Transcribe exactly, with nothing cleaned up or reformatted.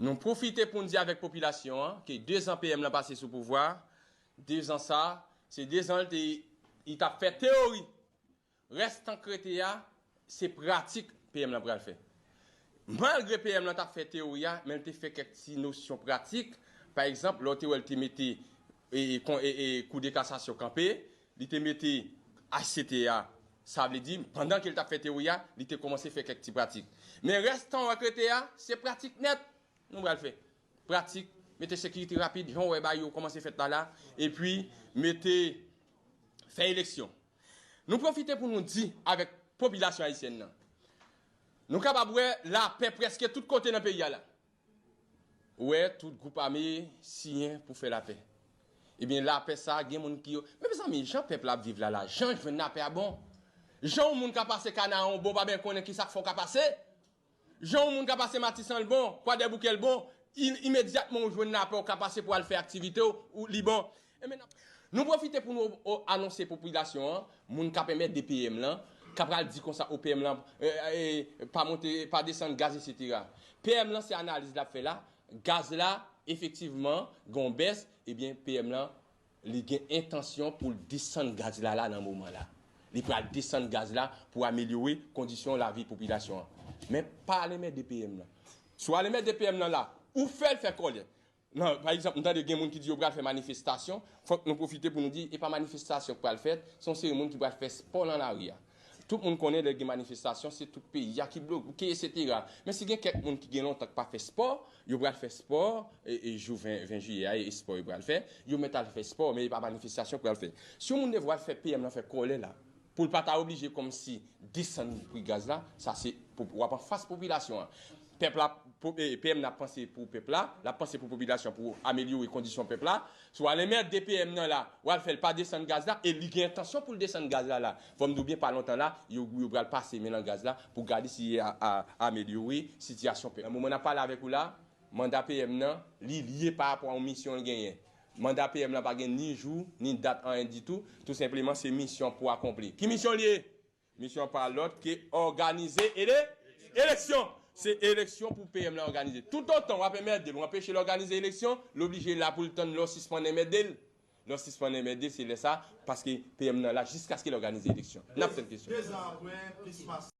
Nou pwofite pou n di avèk popilasyon an ke dezan P M lan pase sou pouvwa, dezan sa, se dezan l te, li t ap fè teyori. Rès tan k rete a, se pratik P M lan pral fè. Malgre P M lan t ap fè teyori a, men l te fè kèk ti nosyon pratik. Pa egzanp, lè w te wè l te mete e, e, kon- e, e, Kou de Kasasyon kanpe, li te mete H C T a, sa vle di, pandan ke l t ap fè teyori a, li te kòmanse fè kèk ti pratik. Men rès tan w k rete a, se pratik nèt nou pral fè. Pratik, mete sekirite rapid, jan w wè bagay yo kòmanse fèt la la, epi mete fè eleksyon. Nou pwofite pou nou di avèk popilasyon ayisyèn nan, nou kapab wè lapè prèske tout kote nan peyi a la. Ou wè, tout gwoup ame siyen pou fè lapè. Ebyen, lapè sa, gen moun ki yo, men mezanmi, jan pèp la ap viv la la, jan jwenn lapè a bon. Jan yon moun ka pase Kanaran bon, pa byen konnen ki sa k fè w ka pase. Jan yon moun ka pase Matisan l bon, Kwadèboukè l bon, i- imedyatman w jwenn lapè, w ka pase pou al fè aktivite w, ou li bon. Ebyen, n ap- nou pwofite pou nou o- anonse popilasyon an, moun k ap enmède P M lan, k ap pral di konsa o P M lan, e, e, pa monte, pa desann gaz, etsetera. P M lan, se analiz l ap fè la, gaz la, efektivman, gen yon bès, ebyen, P M lan, li gen entansyon pou l desann gaz la la nan moman la. Li pral desann gaz la pou amelyore kondisyon lavi popilasyon an. Men pa al enmède P M lan. Si w al enmède P M lan la, ou fè l fè kòlè. Non, pa egzanp, m tande gen moun ki di yo pral fè manifestasyon. Fòk nou pwofite pou nou di, e pa manifestasyon k pral fèt, se yon seri moun ki pral fè spò nan lari a. Tout moun konnen lè gen manifestasyon, se tout peyi a ki bloke, etsetera. Men si gen kèk moun ki gen lontan k pa fè spò, yo pral fè spò, e, e jou ven, ven jiyè a, e spò yo pral fè, yo mèt al fè spò, men e pa manifestasyon k pral fè. Si yon moun te vle al fè P M lan fè kòlè la, pou l pa ta oblije kòmsi desann pri gaz la, sa se, pou- w ap anfas popilasyon an. Pèp la, po- e, P M nan ap panse pou pèp la, l ap panse pou popilasyon, pou amelyore kondisyon pèp la. Si w al enmède P M nan la, w al fè l pa desann gaz la, e li gen entansyon pou l desann gaz la la. Fò m di w byen, pa lontan la, yo, yo pral pase men nan gaz la pou gade si a, a, amelyore sitiyasyon pèp. Nan moman n ap pale avèk ou la, manda P M nan, li lye pa rapò a yon misyon l genyen. Manda P M lan pa gen ni jou, ni dat, anyen ditou. Tou senpleman, se misyon pou akonpli. Ki misyon l ye? Misyon pa lòt ke òganize ele, eleksyon. Se eleksyon pou P M lan òganize. Toutotan w ap enmède l, w anpeche l òganize eleksyon, l oblije la pou l tann lè w sispann enmède l. Lè w sispann enmède l, se lè sa, paske P M nan la jiskaske l òganize eleksyon. N ap tann kesyon. Dezan apre, plis mas.